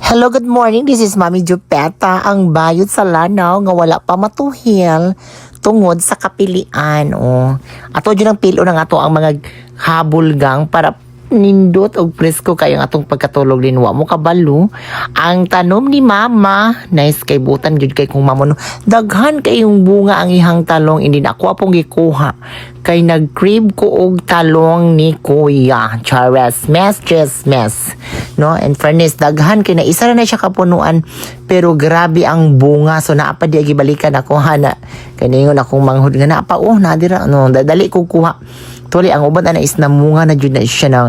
Hello, good morning. This is Mami Jupeta, ang bayot sa Lanao nga wala pa matuhil tungod sa kapilian. Oh. Ato dyan ang pilo ng ato ang mga habulgang para nindot og presko kayo ang atong pagkatulog din, wa mo kabalo ang tanom ni Mama. Nice kay butan jud kay kung mamo, no. Daghan kayong bunga ang ihang talong. Hindi na ako apong gikuha kay nag-crave ko og talong ni Kuya Charles. Mes just mes, no? And fairness, daghan kay na isa na siya kapunuan, pero grabe ang bunga. So naa pa di gibalikan ako hana kay ningon akong manghud nga naa pa, oh, na dira, no? Dali ko kuha. Tuli ang uban ana is namunga na jud na siya ng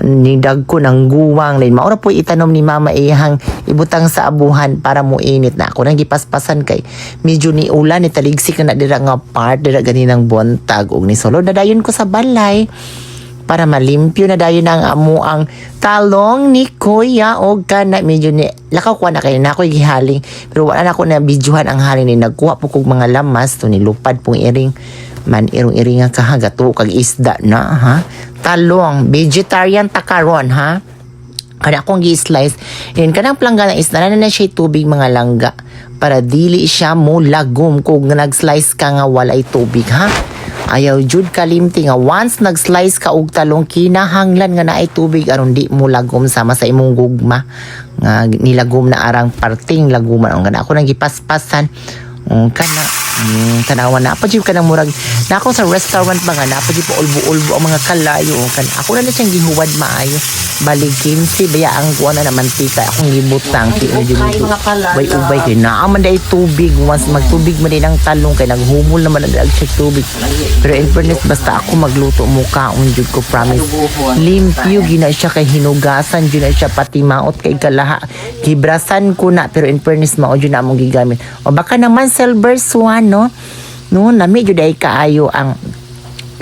nidagko ng guwang din. Maura po itanom ni Mama, iyang ibutang sa abuhan para mo init na. Ako nang gipaspasan kay medyo ni ulan, ni taligsik na dira nga part dira ganinang buntag, ug ni sulod na dayon ko sa balay para malimpyo na dayon ang amo ang talong ni Kuya. Og kana medyo ni lakaw ko na kay na ako'y gihaling, pero wala na ako na videohan ang haling ni nagkuha po kog mga lamas to, nilupad pong iring man irong iring nga kahagato kag isda na ha. Talong, vegetarian ta karon ha. Kada akong gi-slice in kanang plangga na isda na na siya tubig, mga langga, para dili siya mo lagom kung nag-slice ka nga walay tubig ha. Ayaw jud kalimti nga once nag-slice ka og talong, kinahanglan nga naay tubig aron di mo lagom sama sa imong gugma nga nilagom na arang parting laguman. Ang kana ako nang gipaspasan. Kana tanawa na pa jud kanang murag na ako sa restaurant ba nga na pa jud po ulbo-ulbo ang mga kalayo. Kan ako na na siyang gihuwad maayo, balik 15 baya ang kuha na na mantika akong gibutang ti Okay, jud mga kalala. Bay ubay kay naa man day tubig. Once magtubig man din ang talong kay naghumol naman ang siya tubig. Pero in fairness, basta ako magluto, mukaon jud ko, promise. Limpyo gina siya kay hinugasan jud na siya, pati maot kay kalaha gibrasan ko na. Pero in fairness, mao jud na among gigamit. O baka naman silver swan, no? No, nami jud ay kaayo ang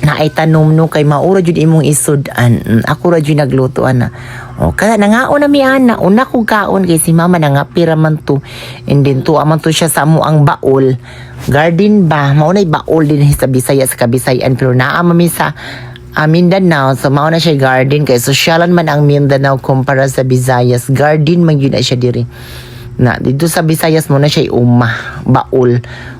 naay tanom, no? Kay maura jud imong isud-an. Ako ra jud nagluto ana. O kada nangaon na mi ana, una kong kaon kay si Mama nangapira man to, and then tuwa man to siya sa amo ang baol garden ba. Mao nay baol din sa Bisaya, sa Kabisayan, pero naa man mi sa Mindanao, so mao na siya garden kay sosyalan man ang Mindanao kumpara sa Visayas. Garden man yun na siya diri na dito sa Visayas mo na siya uma baol.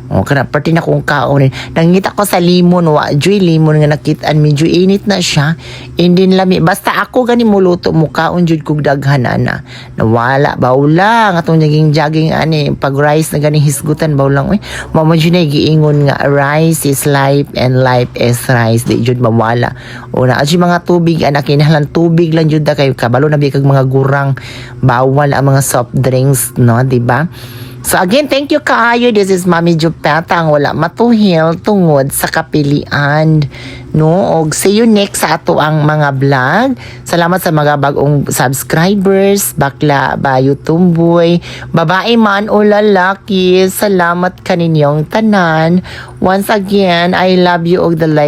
O kana parte na kong kaon, nangita ko sa limon, wa joy limon nga nakitaan. Medyo init na siya and then lami. Basta ako gani muluto, mo kaon jud kog daghan ana. Nawala bawla ang atong naging jogging ani pag rice na gani hisgutan bawlang. Uy, mao man jud na giingon nga rice is life and life is rice. Di jud mawala. O na mga tubig anak, kinahanglan tubig lang jud da kay kabalo na bi kag mga gurang, bawal ang mga soft drinks, no, di ba? So again, thank you kaayo. This is Mami Jupeta, ang wala matuhil tungod sa kapilian. No, og see you next sa ato ang mga vlog. Salamat sa mga bagong subscribers, bakla bayo tumboy, babae man o lalaki. Salamat kaninyong tanan. Once again, I love you og the like.